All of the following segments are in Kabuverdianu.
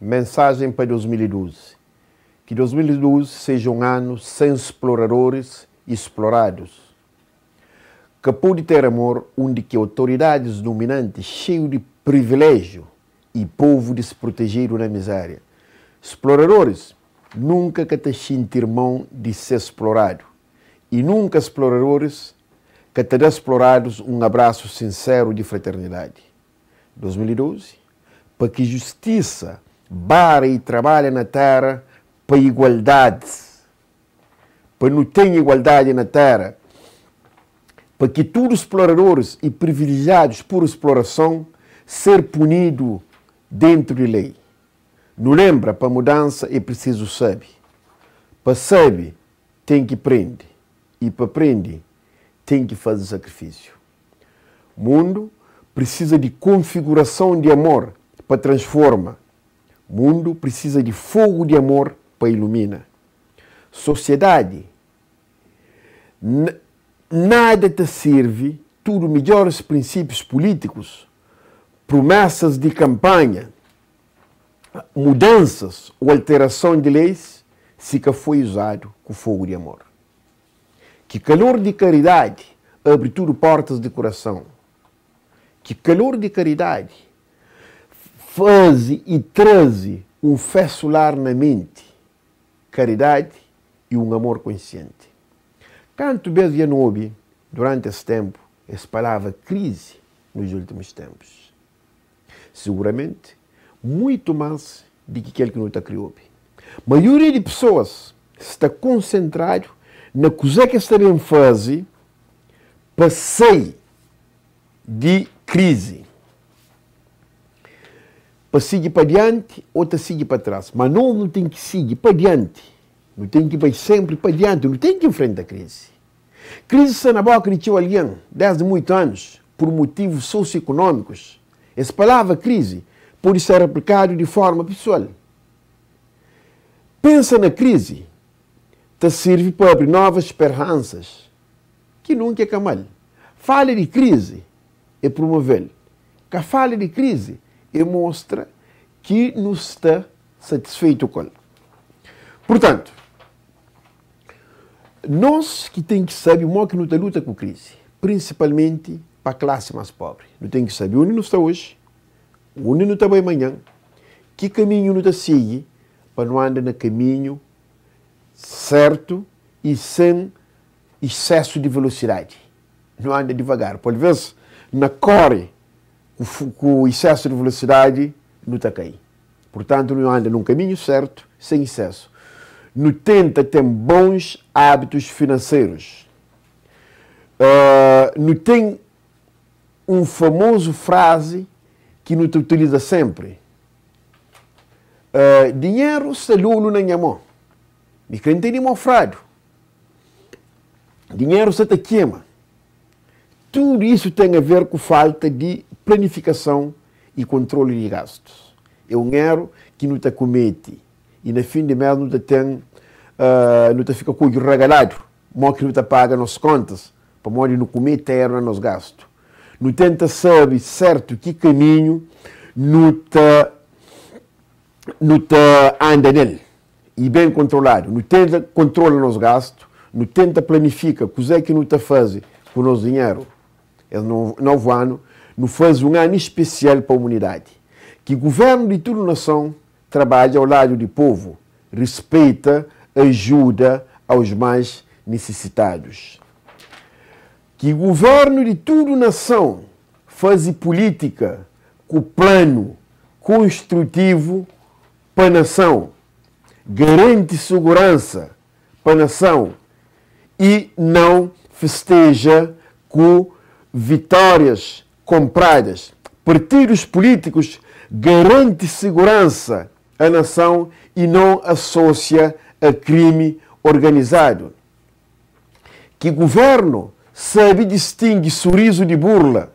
Mensajen pa 2012. Ki 2012 seja un anu sen sploradoris y sploradus. Ka pode ter amor undi ki otoridadis duminanti xeiu di privilejiu y povu disprotejedu na mizeria. Sploradoris nunka ka ta xinti irmon di ses sploradu y nunka sploradoris ka ta da sploradus un abrasu sinseru di fraternidadi. 2012, Pa ki justisa bara y trabalha na tera pa igualdadi, pa nu ten igualdadi na tera, pa ki tudu sploradoris y privilejiadus pur splorason ser punidu dentu di lei. Nu lenbra, pa mudansa é prisizu sabe. Pa sabe, ten ki prende. Y pa prende, ten ki faze sakrifisiu. Mundu prisiza di konfigurason di amor pa transforma. Mundu prisiza di fogu di amor pa ilumina. Sosiedadi Nada ta sirvi tudu midjoris prinsípius pulítikus, prumesas di kanpanha, mudansas ô alterason di leis si ka foi uzadu ku fogu di amor. Ki kalor di karidadi abri tudu portas di kurason. Ki kalor di karidadi faze i traze un fé solar na menti. Karidadi i un amor konsienti. Kantu bês dja nu obi duranti es ténpu es palavra krizi nos últimus ténpus? Siguramenti muitu más di ki kel ki nu ta kre obi. Maioria di pesoas sta konsentradu na kuzê ki es ta ben faze pa sai di krizi. Pa sigi pa dianti ô ta sigi pa tras. Má nos nu ten ki sigi pa dianti. Nu ten ki bai sénpri pa dianti. Nu ten ki nfrenta krizi. Krizi sta na bóka di txeu algen désdi muitu anus pur motivus sosiu-ikunómikus. Es palavra krizi pode ser aplikadu di fórma pesoal. Pensa na krizi ta sirvi pa abri novas sperhansas ki nunka é ka mal. Fala di krizi é promove-l. Ka fala di krizi é mostra ki nu sta satisfeitu ku el. Purtantu, nos ki ten ki sabe mo ki nu ta luta ku krizi, prinsipalmenti pa klasi mas pobri. Nu ten ki sabe undi nu sta oji, undi nu ta bai manhan, ki kaminhu nu ta sigi pa nu anda na kaminhu sertu i sen isesu di velosidadi. Nu anda divagar. Pa alvês, na kóre ku isesu di velosidadi, nu ta kai. Purtantu, nu anda nun kaminhu sértu, sen isesu. Nu tenta ten bons ábitus finanserus. Nu ten un famozu frazi ki nu ta utiliza sénpri, Dinheru sta lolu na nha mô. Mi ka N tene mô fradu. Dinheru sta ta kema. Tudu isu ten a ver ku falta di planifikason i kontrolu di gastus. É un eru ki nu ta kumete i na fin di mes nu ta ten nu ta fika ku odju ragaladu mo ki nu ta paga nos kontas pamodi nu kumete eru na nos gastu. Nu tenta sabe sertu ki kaminhu nu ta nu ta anda nel i ben kontroladu. Nu tenta kontrola nos gastu, nu tenta planifika kuzê ki nu ta faze ku nos dinheru. Es novu anu, nu faze un anu spesial pa umanidadi. Ki guvérnu di tudu nason trabadja au ladu di povu, rispeita, ajuda aos mais nisisitadus. Ki guvérnu di tudu nason faze pulítika ku planu konstrutivu pa nason, garanti suguransa pa nason i nau festeja ku vitórias konpradas. Partidus pulítikus garanti siguransa a nason i nau asosia a krimi organizadu. Ki guvernu sabe distingi surizu di burla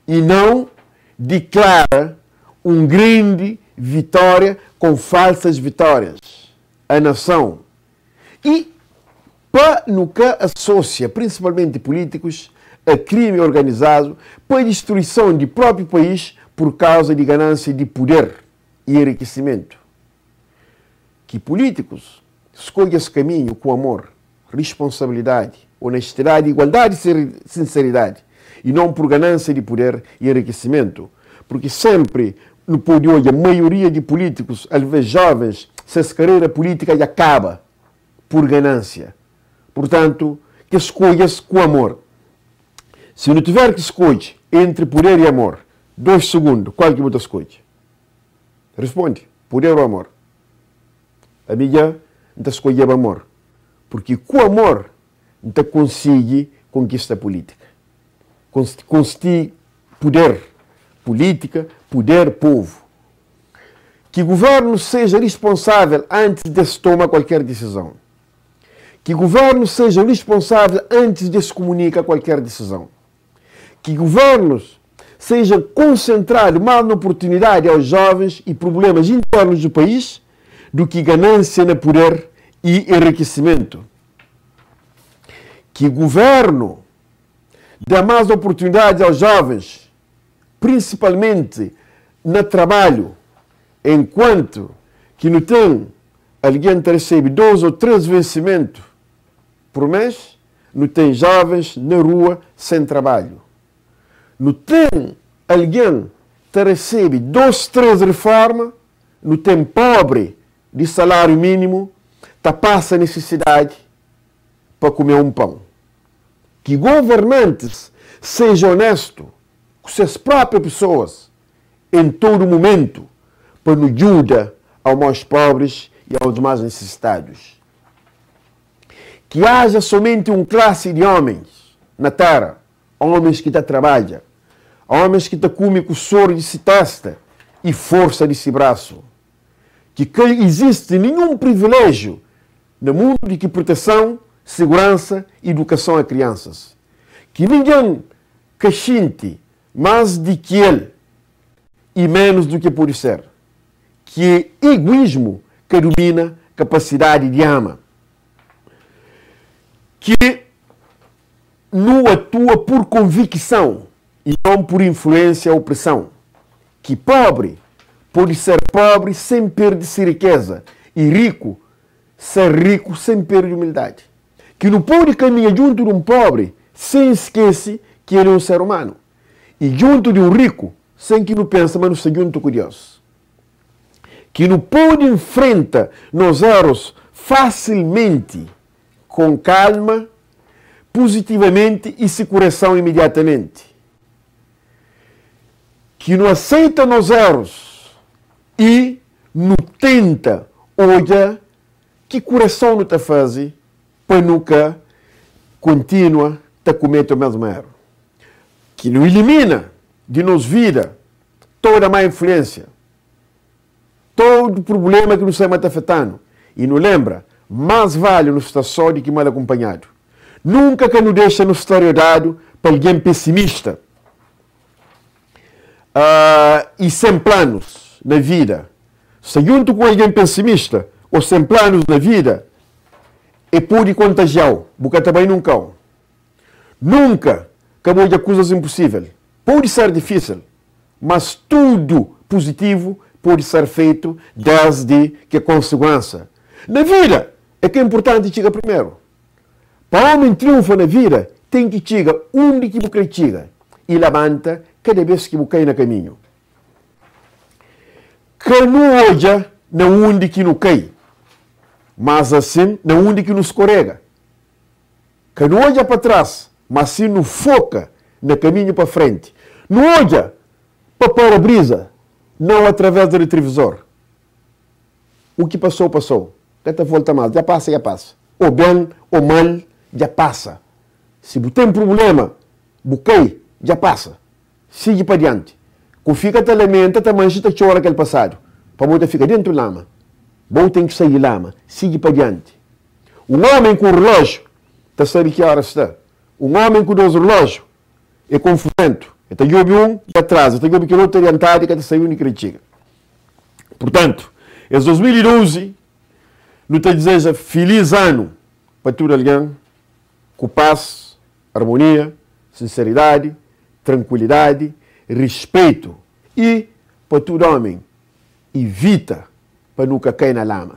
i nau diklara un grandi vitória kon falsas vitórias a nason i pa nu ka asosia, prinsipalmenti pulítikus, a krimi organizadu pa distruison di própi país pur kauza di ganansia di puder. i enrikisimentu. Ki pulítikus skodje es kaminhu ku amor, risponsabilidadi, onestidadi, igualdadi i sinseridadi, i non pur ganánsia di puder i enrikisimentu, purki sénpri nu pode odja maioria di pulítikus, alvês jóvens, ses karera pulítika dja kaba pur ganánsia. Purtantu, ki skodje-s ku amor. Si nu tiver ki skodje entri puder i amor, dos sugundu, kual ki bu ta skodje? Responde, puder ô amor? Ami dja N ta skodjeba amor, purki ku amor N ta konsigi konkista pulítika. Konsti puder, pulítika, puder, povu. Ki guvérnu seja risponsável antis di es toma kualker disizon. Ki guvérnus seja risponsável antis di es kumunika kualker disizon. Ki guvérnus seja konsentradu más na oportunidadi aos jovens i prublemas internus du país du ki ganánsia na puder i enrikisimentu. Ki guvérnu da más oportunidadis aos jovens, prinsipalmenti na trabalhu, enkuantu ki nu ten algen ta resebe dos ô tres vensimentu pur mes, nu ten jovens na rua sen trabalhu. Nu ten algen ta resebe dos, tres riforma, nu ten pobri di salariu minimu ta pasa nisisidadi pa kume un pon. Ki governantis seja onestu ku ses propi pesoas em todo momento pa nu djuda ao mais pobres e aos mais necessitados. Ki haja somente um classe de homens na terra, homens ki ta trabadja, homens ki ta kume ku sor di si testa e força di si braço. Ki ka existe nenhum privilégio na mundo di ki proteção, segurança e educação a crianças. Ki ninguém ka xinti más di ki el i ménus du ki pode ser, ki eguísmu ka dumina kapasidadi di ama, ki nu atua pur konvikison i non pur influénsia ô preson, ki póbri pode ser póbri sen perde se rikéza i riku ser riku sen perde umildadi. Ki nu pode kaminha djuntu di un póbri sen skese ki el é un ser umanu, i djuntu di un riku sen ki nu pensa ma nu sta djuntu ku Deus. Ki nu pode nfrenta nos erus fasilmenti, kon kalma, puzitivamenti i se kureson imediatamenti. Ki nu aseita nos erus i nu tenta odja Ki kureson nu ta faze pa nu ka kontinua ta kumete omesmu eru? Ki nu ilimina di nos vida toda má influensia, todo prubléma ki nu sabe ma ta afeta-nu. I nu lenbra, más vali nu sta sô di ki mal akunpanhadu. Nunka ka nu dexa nu sta rodadu pa algen pesimista i sen planus na vida. Sta djuntu ku un algen pesimista ô sen planus na vida e pode kontajia-u, bu ka ta bai nun kau. Nunka ka bu odja kuzas inpusível. Pode ser difísil, mas tudu puzitivu pode ser fetu désdi ki konsiguénsa. Na vida é ka inpurtanti txiga primeru. Pa ómi triunfa na vida, ten ki txiga undi ki bu krê txiga i labanta kada bês ki bu kai na kaminhu. Ka nu odja na undi ki nu kai, mas asin na undi ki nu skorega. Ka nu odja pa tras, mas sin nu foka na kaminhu pa frenti. Nu odja pa para-briza, nau através di retrivizor. U ki pasou, pasou. Ka ta volta mas. Dja pasa, dja pasa. O ben o mal, dja pasa. Si bu ten prubulema, bu kai, dja pasa. Sigi pa dianti. Ku fika ta lamenta, ta manxi, ta txora kel pasadu, pamodi ta fika dentu lama. Bo ten ki sai di lama. Sigi pa dianti. Un omen ku un rilojiu ta sabi ki ora sta. Un omen ku dos rilojiu e konfuzentu. E ta djobi un i atraza, e ta djobi kel otu adiantadu i ka ta sabi undi ki ta txiga. Purtantu, es 2012 nu ta dizeja filis anu pa tudu algen ku pas, armonia, sinseridadi, trankuilidadi, rispeitu i pa tudu omen. Ivita pa nu ka kai na lama.